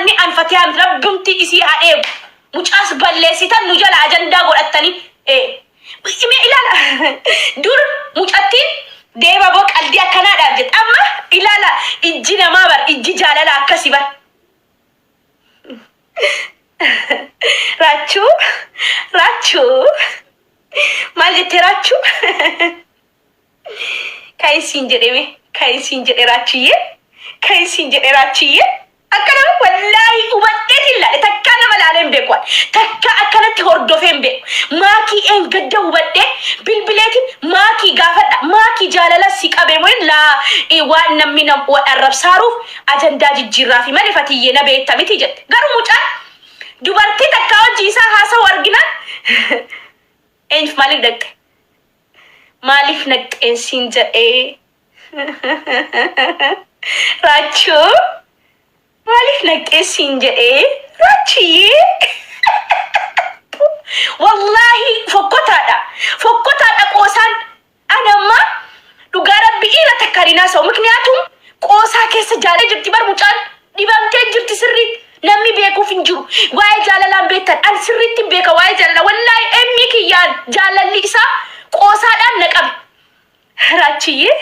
maraanne an fatiyaa miti rabbumti isii haa eegu. Mucaas balleessitan nu jala ajandaa godhattanii. Ee. Mee ilaala dur mucattiin deema boo qaldii akkanaadhaaf jette amma ilaala ijji namaa bar ijji jaalala akkasi bar. Raachuu Raachuu maal jettee Raachuu kan siin jedhe mee kan siin jedhe Raachuyyee kan siin jedhe Raachuyyee akka nama wallaahi hubadheetiin ilaale takkaa nama ilaalee hin beeku ani. Takkaa akkanatti hordofee hin beeku. Maakii eengadda hubadhee bilbileetiin maakii gaafadha maakii jaalala si qabee moo laa waan namni nam wa arrabsaaruuf ajandaa jijjiirraafi malee fatiyyee na beekta miti jette. Garuu mucaan dubartii takkaa hojii isaa haasa'u arginaan eenyuuf maaliif dhaqxe? Maaliif naqxeen siin jedhee? Raachuu maaliif naqxee siin jedhee? Raachiyyee. Wallaahi fokkotaadha. Fokkotaadha qoosaan. Ani amma dhugaa rabbi dhiira takka hin haasa'u. Mikniyaatum qoosaa keessa jaalee jirti bar mucaan dhibamtee jirti sirriitti. Namni beekuuf hin jiru. Waa'ee jaalalaan beektan. Ani sirriitti hin beeka waa'ee jaalalaa. Wallaahi emmii kiyyaan jaalalli isaa qoosaadhaan na qabe. Raachiyyee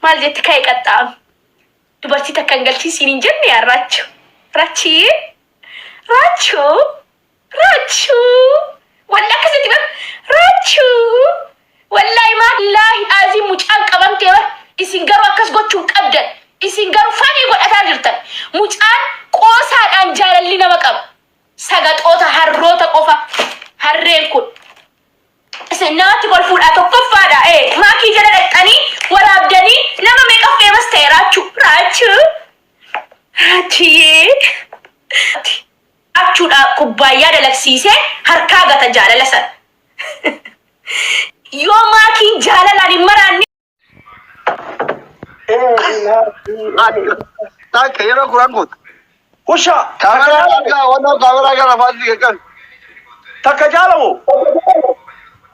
maal jetti ka'e qaxxaa'ame. Dubartii takka hin galchiin siin hin jenne yaa Raachu. Raachiyyee Raachuu Raachuu walla akkasitti bar Raachuu wallaahi maallaahi aazii mucaan qabamtee bar isin garuu akkas gochuu hin qabdan isin garuu fanii godhataa jirtan mucaan qoosaadhaan jaalalli nama qaba sagaxoota harroota qofa harreen kun Isin namatti kolfuudhaa tokkoffaadha ee maakii jala dhaqxanii waraabdanii nama meeqa famous ta'e Raachuu Raachuu Raachiyyee Achuudha kubbaayyaa dalagsiisee harkaa gata jaalala sana. Yoo maakiin jaalalaan hin maraanne Takka yeroo kuraan guuta. Husha takka Kaameraa jaalamu argaa wannoo kaameraa gara afaatti qaqqabi. takka jaalamu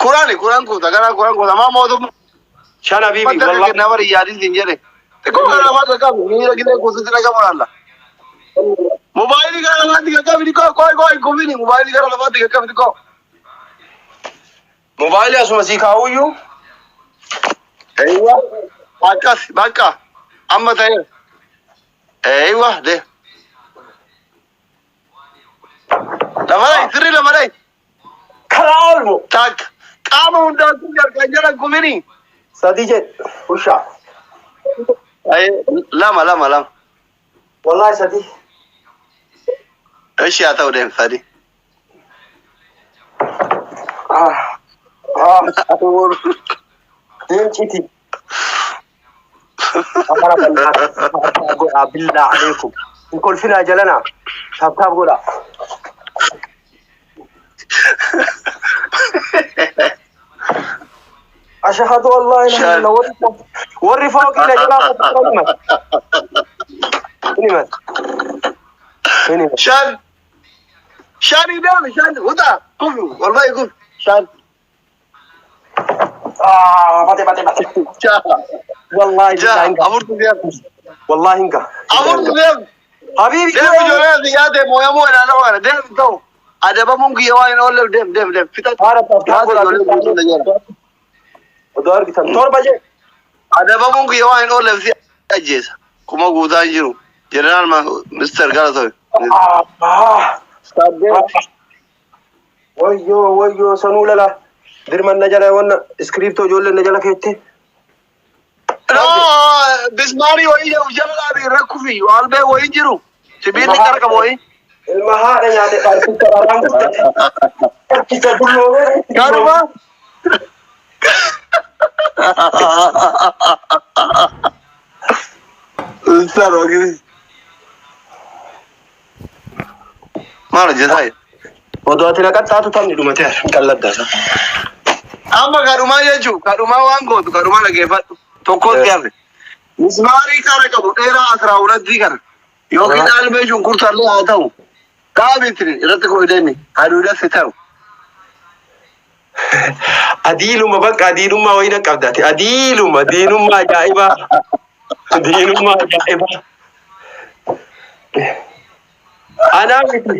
Kuraani kuraan guuta gara kuraan guuta maa mootummaa shan habibi darga wallahi kennaa bari yaadin siin jedhe. Xiqqoo gara afaatti qaqqabi miira gilee guututti dhagamu laalla. Mobaayilii gara lafaatti qaqqabi xiqqoo qoy qoy kufini mobaayilii gara lafaatti qaqqabi xiqqoo. Mobaayilii asuma sii kaa'uyyuu. Eeywa akkas bakka amma ta'e. Eeywa de. Lafa dhayi sirrii lafa dhayi. Karaa oolmu. Takka qaama hundaa kun harkaan jala kufini. Sadi jedh. Husha. Lama lama lama. Wallahi sadi. Ishi haa ta'u deem sadi. Ah. Ah. Deem citi. Afara bal'aa taap godhaa billaa aleekum. Hin kolfinaa jalanaa. Taap taap godhaa. Ashahadu Allah ilaha Shan. illallah. Warri warri fooqii na jalaa qofa ni himata. Ni himata. Ni himata. Shan. Shan deemi shan uta kufi wallahi kufi shan. Ah, bate bate bate. Jaha. Wallahi billahi Jaha hin gaha. afurtu deemi. Wallahi hin gaha. Afurtu deemi. Habibi Deemi ijoollee asii yaade mooyamuu ilaalama kana deemi ta'u. Adabamuun kiyya waan hin oolleef deem deem deem fixa. Haara taaf taaf Yaade ijoollee guutuu na jala. Odoo argitan torba jee. Adabamuun kiyya waan hin oolleef si ajjeesa. Kuma guutaa hin jiru. Jeneraal Mister Galatoy. Ah, Saddeet. Wayyoo wayyoo sanuu lala. Dirman na jala wanna iskiriiptoo ijoolleen na jala keette. No, bismaarii wayii jedhu jala dhaabi rakkufi albee wayii jiru. Sibiilli qara qabu wayii. Ilma haadha nyaate dharkicha dharaan guddate. Dharkicha dulloomee. Kanuma. Ustaar wakili. Maal hojjetaa jira? Odoo ati na qaxxaatu taphni dhumateera. Hin qalladdaa isa. Amma kadhumaa jechuun kadhumaa waan gootu kadhumaa dhageeffadhu. Tokkotti hafe. Mismaarii qara qabu dheeraa asraa hulattii kana. Yookiin albee shunkurtaallee haa ta'u. Dhaabitti irratti kufi deemi. Aduudhas ta'u. Adiiluma bakka adiilummaa wayii na qabda ati. Adiiluma diinummaa ajaa'ibaa. Diinummaa ajaa'ibaa. Anaa miti.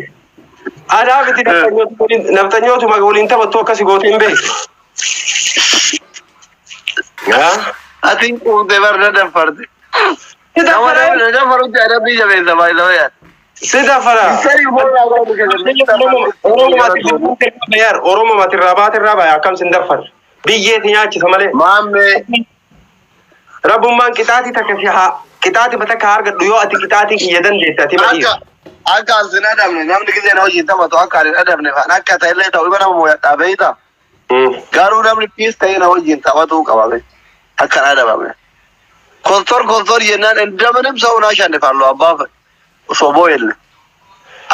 Anaa miti naftanyootuma waliin taphattu akkasi gootee hin beektu. Yaa. Ati quuntee barna daffarte. Si Nama daffara. namni daffarutti adabbii jabeessa baay'ee. Si daffara. Oromoo matirraa baatirraa baay'ee akkam sin daffar. Biyyeeti nyaachisa malee. Maammee Rabbummaan qixaatii takka si haa qixaatii takka haa argadhu yoo ati qixaatii kiyya dandeette ati akka madhiisu. akka as hin adabne namni giseen hojii taphatu akka hin adabne fa'aan akka ta'ellee ta'u ima nama mooyadhaa beeyta. Garuu namni piis ta'ee na wajjin taphatuu qaba be. Akka hin adabamne. Kostor kostor jennaan እንደምንም ሰውን አሸንፋለሁ አባ soboo የለ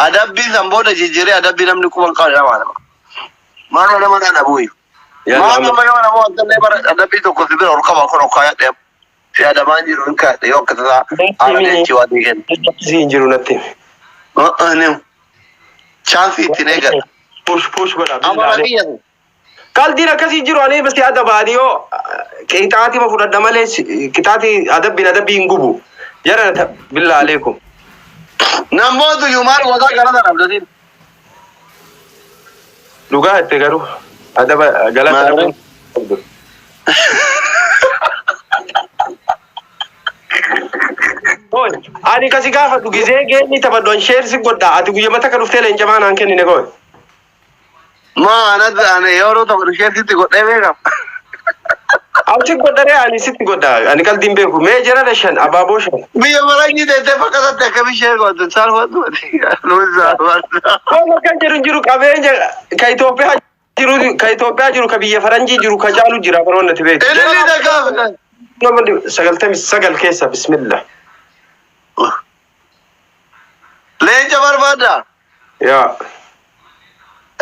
adabbii san booda jijjiiree adabbii namni quban qabu nama adaba. Maal nama adabu? Maal nama yoo nama wantallee bara adabbii tokko si bira ol qaba kun okkaayadhe si adamaan jiru hin kaadhe yoo akka tasaa haala leencii waan ni kennu. Si hin jiru natti. Chaansii ittiin eegala. Push push godha. Amara kiyyatu. Qaldiin akkasii jiru ani basi adabaani yoo qixaatii ma fudhadha malee qixaatii adabbiin adabbii hin gubu. Jara billaa aleekum. Namoota iyyuu maal goota gara sana abdatiin. Dhugaa jette garuu adaba galata Maarree. dhabuun. Hoi, ani kasi gaafadhu gizee geenni taphadhu an sheersi godha ati guyyaa takka dhuftee leenca naan kennine koy. Maa anatti ani yeroo tokko isheetitti godhee beekama. Ati godharee ani sitti godha ani qaldiin beeku mee jara shan abaaboo shan. Biyya marangii teessee fakkatatti akkami ishee gootu saalfatu. Nuun saalfatu. Kooma kan jedhu hin jiru qabeenya ka Itoophiyaa jiru ka Itoophiyaa jiru ka biyya faranjii jiru ka caalu jira baroon natti beektu. Ililli dhagaaf. 99 keessa bismillah. Leenca barbaadda. Yaa.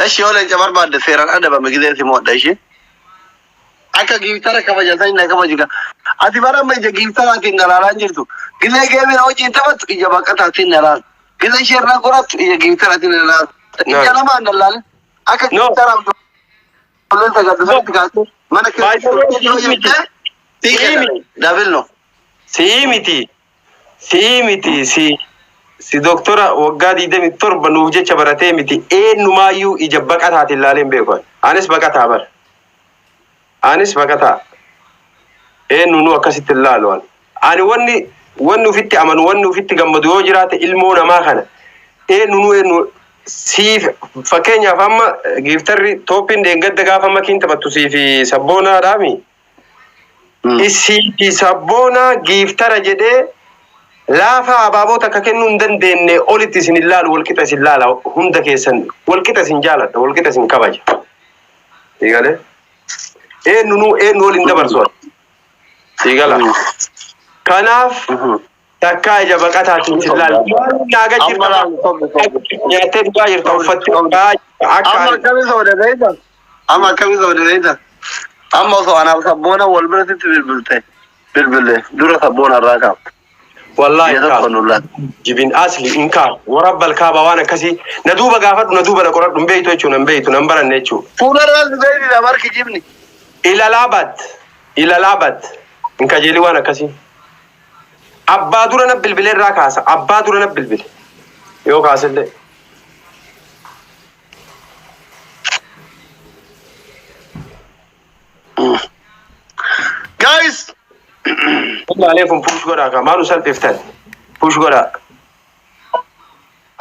Eshi yoo leenca barbaadde seeraan adabame gizee si mo'adha ishee. Akka giiftara kabajatan na kabaju. Ati bara amma ija giiftaraatiin dhalaalaa jirtu. Gizee geemina wajjin taphattu ija baqataatiin dhalaal. Gizee isheerraa qorattu ija giiftaraatiin dhalaal. Ija lamaan dhalaale. Akka No. giiftaraaf ijoolleen sagaddu kaasee mana keessa Si'i Dabil no. Si'i miti. Si'i miti. Si si doktora waggaa 27 nuuf jecha baratee miti eenyumaayyuu ija baqataatiin ilaalee hin beeku. Anis baqataa bara. Anis baqataa. Eenyu nu akkasitti ilaalu ani. Ani wanni wanni ofitti amanu wanni ofitti gammadu yoo jiraate ilmoo namaa kana eenyu nu eenyu siif fakkeenyaaf amma giiftarri tooppiin deengadda gaafa makiin taphattu siifi sabboonaadhaami. Isiifi sabboonaa giiftara jedhee laafa abaaboo takka kennuu hin dandeenye olitti isin ilaalu walqixa isin laala hunda keessan walqixa isin jaaladha walqixa isin kabaja. Siigalee eenyu nu eenyu waliin dabarsu. Siigala. Kanaaf takkaa ija baqataatiin isin laala. Naaga Amma jirta laalu sobdu sobdu. nyaattee dhugaa jirta uffattee dhugaa jirta Amma akka akkamii soode beekta? Amma akkamii soode beekta? Amma osoo anaaf sabboona wal biratti bilbilte bilbille dura sabboona irraa kaafte. Wallaahi Biyya tokko nu laata. jibin asli in kaa warabbal kaaba waan akkasii na duuba gaafadhu na duuba na qoradhu hin beektu jechuun hin beektu nan baranne jechuudha. Fuula irraa si beeksisa barki jibni. Ilalaabat ilalaabat hin kajeeli waan akkasii. Abbaa dura na bilbile irraa kaasa abbaa dura na bilbile yoo kaasellee. Guys! Ilaalee kun push godhaa kaa maalu salphiftan push godhaa.